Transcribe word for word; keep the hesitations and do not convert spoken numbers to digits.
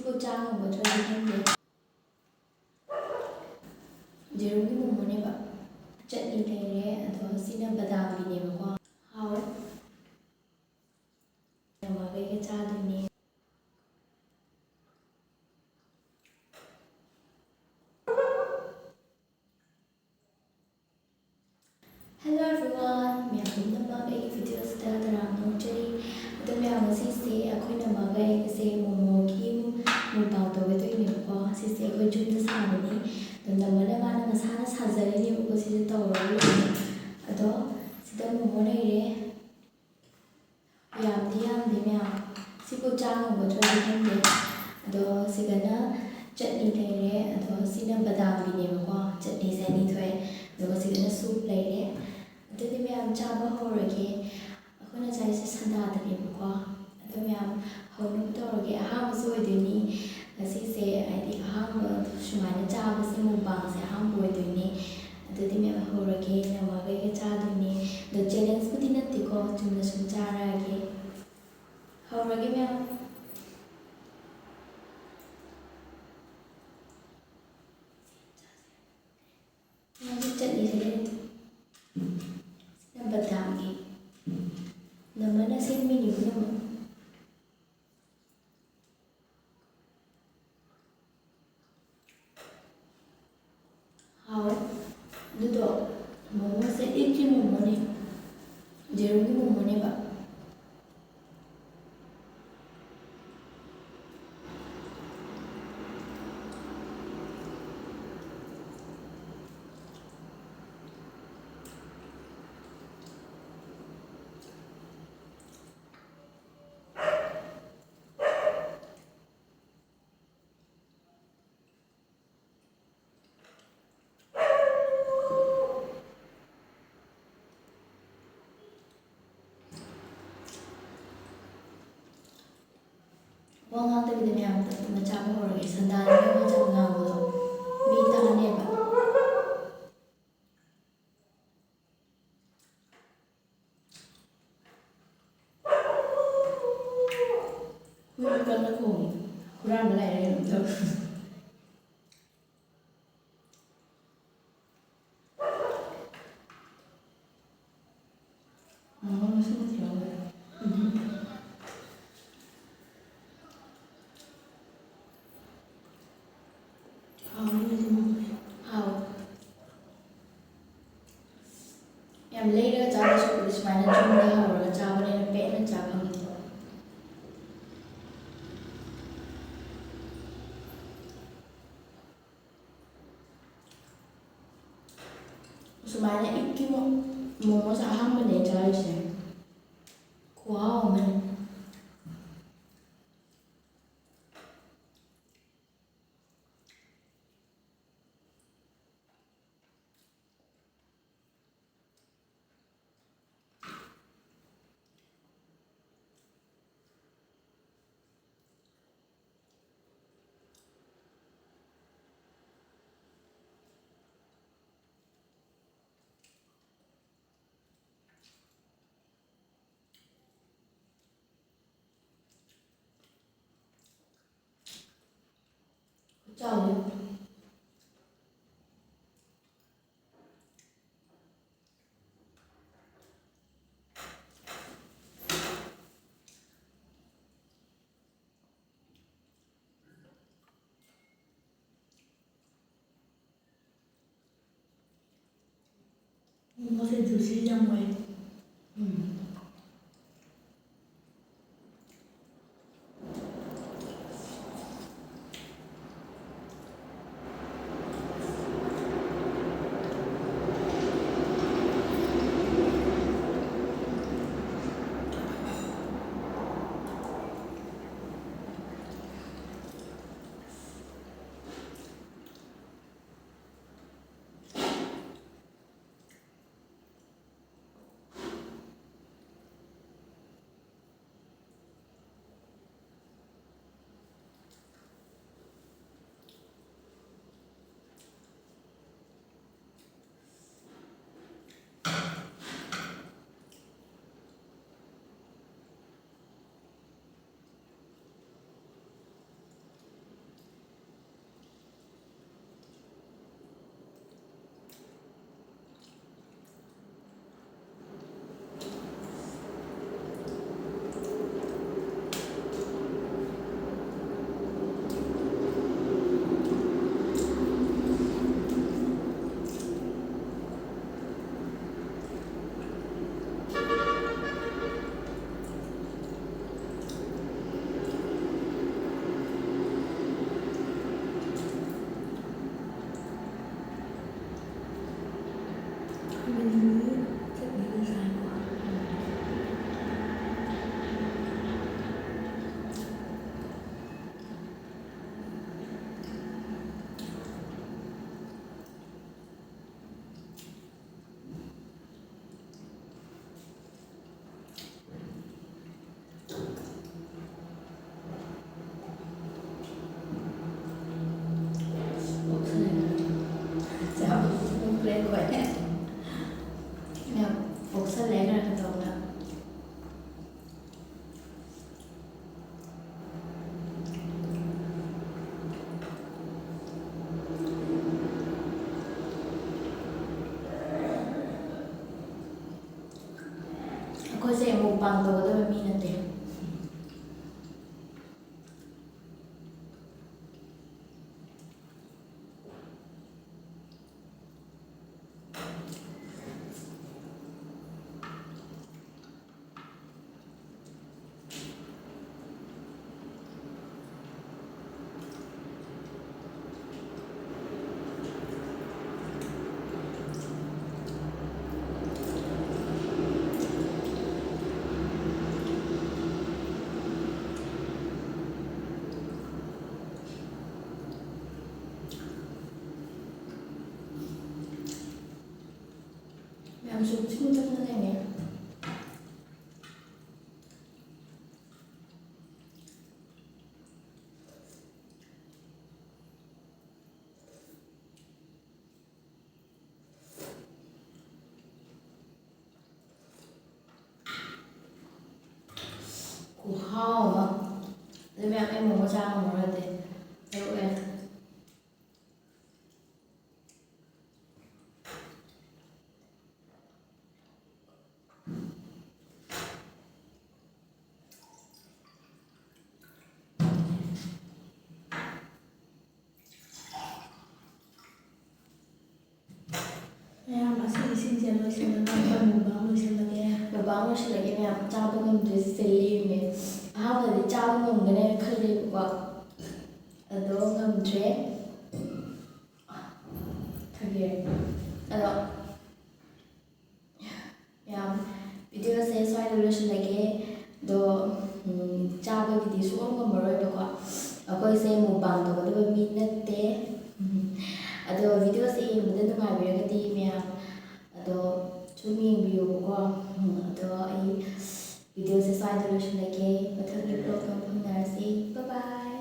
ꯄꯣꯠ ꯆꯥ ꯉꯝꯒꯗ꯭ꯔꯗꯤ ꯈꯪꯗꯦ꯫ ꯌꯦꯔꯨꯝꯒꯤ ꯃꯣꯃꯣꯅꯦꯕ꯫ ꯆꯠꯅꯤ ꯂꯩꯔꯦ, ꯑꯗꯣ ꯁꯤꯅ ꯕꯗꯥꯝꯒꯤꯅꯦꯕꯀꯣ꯫ ꯍꯥꯎꯋꯦ꯫ ꯅꯃꯥꯒꯩꯒ ꯆꯥꯗꯣꯏꯅꯦ꯫ Hello everyone, ꯃꯌꯥꯝ ꯄꯨꯝꯅꯃꯛ ꯑꯩꯒꯤ video ꯑꯁꯤꯗ ꯇꯔꯥꯝꯅ ꯑꯣꯛꯆꯔꯤ꯫ ꯑꯗꯣ ꯃꯌꯥꯝ, ꯉꯁꯤꯁꯦ ꯑꯩꯈꯣꯏ ꯅꯃꯥꯒ ꯑꯩꯒꯁꯦ ꯃꯣꯃꯣꯒꯤ mukbang ꯇꯧꯒꯦ ꯇꯧꯔꯤꯅꯦꯕꯀꯣ꯫ ꯁꯤꯁꯦ ꯑꯩꯈꯣꯏ ꯌꯨꯝꯗ ꯁꯥꯕꯅꯤ꯫ ꯑꯗꯣ ꯅꯃꯥꯅ ꯃꯥꯅ ꯃꯁꯥꯅ ꯁꯥꯖꯔꯤꯅꯦꯕꯀꯣ, ꯁꯤꯁꯦ ꯇꯧꯔꯒ ꯂꯩꯕꯅꯤ꯫ ꯑꯗꯣ ꯁꯤꯗ ꯃꯣꯃꯣ ꯂꯩꯔꯦ꯫ ꯌꯥꯝꯗꯤ ꯌꯥꯝꯗꯦ ꯃꯌꯥꯝ꯫ ꯁꯤꯕꯨ ꯆꯥ ꯉꯝꯒꯗ꯭ꯔꯗꯤ ꯈꯪꯗꯦ꯫ ꯑꯗꯣ ꯁꯤꯗꯅ ꯆꯠꯅꯤ ꯂꯩꯔꯦ, ꯑꯗꯣ ꯁꯤꯅ ꯕꯗꯥꯝꯒꯤꯅꯦꯕꯀꯣ꯫ ꯆꯠꯅꯤꯁꯦ ꯑꯅꯤ ꯊꯣꯛꯑꯦ꯫ ꯑꯗꯨꯒ ꯁꯤꯗꯅ soup ꯂꯩꯔꯦ꯫ ꯑꯗꯨꯗꯤ ꯃꯌꯥꯝ, ꯆꯥꯕ ꯍꯧꯔꯒꯦ꯫ ꯑꯩꯈꯣꯏꯅ ꯆꯥꯔꯤꯁꯦ ꯁꯟꯗꯥꯗꯅꯦꯕꯀꯣ꯫ ꯑꯗꯣ ꯃꯌꯥꯝ, ꯍꯧꯅꯕ ꯇꯧꯔꯒꯦ꯫ ꯑꯍꯥꯟꯕꯁꯨ ꯑꯣꯏꯗꯣꯏꯅꯤ ꯉꯁꯤꯁꯦ, ꯍꯥꯏꯗꯤ ꯑꯍꯥꯟꯕ ꯁꯨꯃꯥꯏꯅ ꯆꯥꯕꯁꯦ, mukbangꯁꯦ ꯑꯍꯥꯟꯕ ꯑꯣꯏꯗꯣꯏꯅꯤ꯫ ꯑꯗꯨꯗꯤ ꯃꯌꯥꯝ, ꯍꯧꯔꯒꯦ꯫ ꯅꯃꯥꯒꯩꯒ ꯆꯥꯗꯣꯏꯅꯤ꯫ ꯑꯗꯣ challengeꯄꯨꯗꯤ ꯅꯠꯇꯦꯀꯣ, ꯆꯨꯝꯅ ꯁꯨꯝ ꯆꯥꯔꯛꯑꯒꯦ꯫ ꯍꯧꯔꯒꯦ ꯃꯌꯥꯝ꯫ ꯃꯥꯒꯤ ꯆꯠꯅꯤꯁꯦ ꯂꯩꯔꯦ꯫ ꯁꯤꯅ ꯕꯗꯥꯝꯒꯤ꯫ ꯅꯃꯥꯅ ꯁꯦꯝꯃꯤꯅꯤ ꯄꯨꯝꯅꯃꯛ꯫ ꯍꯥꯎꯋꯦ꯫ ꯑꯗꯨꯗꯣ ꯃꯣꯃꯣꯁꯦ egg ꯀꯤ ꯃꯣꯃꯣꯅꯦ꯫ ꯌꯦꯔꯨꯝꯒꯤ ꯃꯣꯃꯣꯅꯦꯕ꯫ ꯋꯥ ꯉꯥꯡꯗꯕꯤꯗ ꯃꯌꯥꯝ ꯇꯞ ꯇꯞꯅ ꯆꯥꯕ ꯍꯧꯔꯒꯦ꯫ ꯁꯟꯗꯥꯅ ꯃꯤ ꯋꯥ ꯌꯥꯝ ꯉꯥꯡꯕꯗꯣ ꯃꯤ ꯇꯥꯅꯦꯕ꯫ ꯍꯨꯏ ꯀꯟꯅ ꯈꯣꯡꯉꯤ꯫ ꯍꯨꯔꯥꯟꯕ ꯂꯥꯏꯔꯤꯛ ꯑꯗꯨꯝ ꯇꯧ꯫ ꯃꯥꯃ ꯃꯁꯛ ꯐꯖꯕ꯫ ꯎꯝ꯫ ꯍꯥꯎ꯫ ꯌꯥꯝ ꯂꯩꯔꯒ ꯆꯥꯗꯣꯏ ꯁꯔꯨꯛꯄꯨꯗꯤ ꯁꯨꯃꯥꯏꯅ ꯌꯨꯝꯗ ꯍꯧꯔꯒ ꯆꯥꯕꯅ ꯍꯦꯟꯅ ꯄꯦꯟꯅ ꯆꯥ ꯐꯪꯉꯤ꯫ ꯁꯨꯃꯥꯏꯅ ꯏꯛꯀꯤ ꯃꯣ-, ꯃꯣꯃꯣꯁꯦ ꯑꯍꯥꯟꯕꯅꯦ ꯆꯥꯔꯤꯁꯦ꯫ ꯈꯨꯍꯥꯎ ꯑꯃꯅꯤ꯫ ꯆꯥꯎꯋꯦ꯫ ꯃꯣꯃꯣꯁꯦ juicy ꯌꯥꯝ ꯑꯣꯏ꯫ ꯎꯝ꯫ ꯑꯩꯈꯣꯏꯁꯦ mukbang ꯇꯧꯒꯗꯕ ꯃꯤ ꯅꯠꯇꯦ꯫ ꯃꯌꯥꯝ ꯁꯨꯝ ꯁꯨꯝ ꯆꯪꯅ ꯂꯩꯅꯦ꯫ ꯈꯨꯍꯥꯎ ꯑꯃ꯫ ꯑꯗꯨ ꯃꯌꯥꯝ ꯑꯩ ꯃꯣꯃꯣ ꯆꯥ ꯉꯝꯃꯔꯣꯏ ꯑꯗꯨꯗꯤ꯫ ꯇꯔꯨꯛ ꯑꯦ꯫ ꯃꯌꯥꯝ, ꯑꯁꯤꯒꯤ ꯁꯤꯟꯁꯦ ꯂꯣꯏꯁꯤꯜꯂꯒ ꯑꯩꯈꯣꯏ mukbang ꯂꯣꯏꯁꯤꯜꯂꯒꯦ꯫ Mukbang ꯂꯣꯏꯁꯤꯜꯂꯒꯦ ꯃꯌꯥꯝ, ꯆꯥꯕ ꯉꯝꯗ꯭ꯔꯦ ꯁꯤꯁꯦ ꯂꯦꯝꯃꯦ꯫ ꯑꯍꯥꯟꯕꯗꯤ ꯆꯥꯕ ꯉꯝꯒꯅꯦꯅ ꯈꯜꯂꯦꯕꯀꯣ, ꯑꯗꯣ ꯉꯝꯗ꯭ꯔꯦ꯫ ꯈꯪꯗꯦ꯫ ꯑꯗꯣ ꯃꯌꯥꯝ, videoꯁꯦ ꯁ꯭ꯋꯥꯏꯗ ꯂꯣꯏꯁꯤꯜꯂꯒꯦ꯫ ꯑꯗꯣ, ꯎꯝ, ꯆꯥꯕꯒꯤꯗꯤ ꯁꯨꯡꯉꯝ ꯉꯝꯃꯔꯣꯏꯕꯀꯣ꯫ ꯑꯩꯈꯣꯏꯁꯦ mukbang ꯇꯧꯒꯗꯕ ꯃꯤ ꯅꯠꯇꯦ꯫ ꯎꯝ, ꯑꯗꯣ videoꯁꯦ ꯌꯦꯡꯕꯗ ꯅꯨꯡꯉꯥꯏꯕꯤꯔꯒꯗꯤ ꯃꯌꯥꯝ ꯑꯗꯣ ꯁꯨꯝ ꯌꯦꯡꯕꯤꯌꯣꯕꯀꯣ꯫ ꯎꯝ, ꯑꯗꯣ ꯑꯩ videoꯁꯦ ꯁ꯭ꯋꯥꯏꯗ ꯂꯣꯏꯁꯤꯜꯂꯒꯦ꯫ ꯃꯊꯪꯒꯤ vlogꯇ ꯑꯃꯨꯛ ꯐꯪꯅꯔꯁꯤ꯫ Bye bye꯫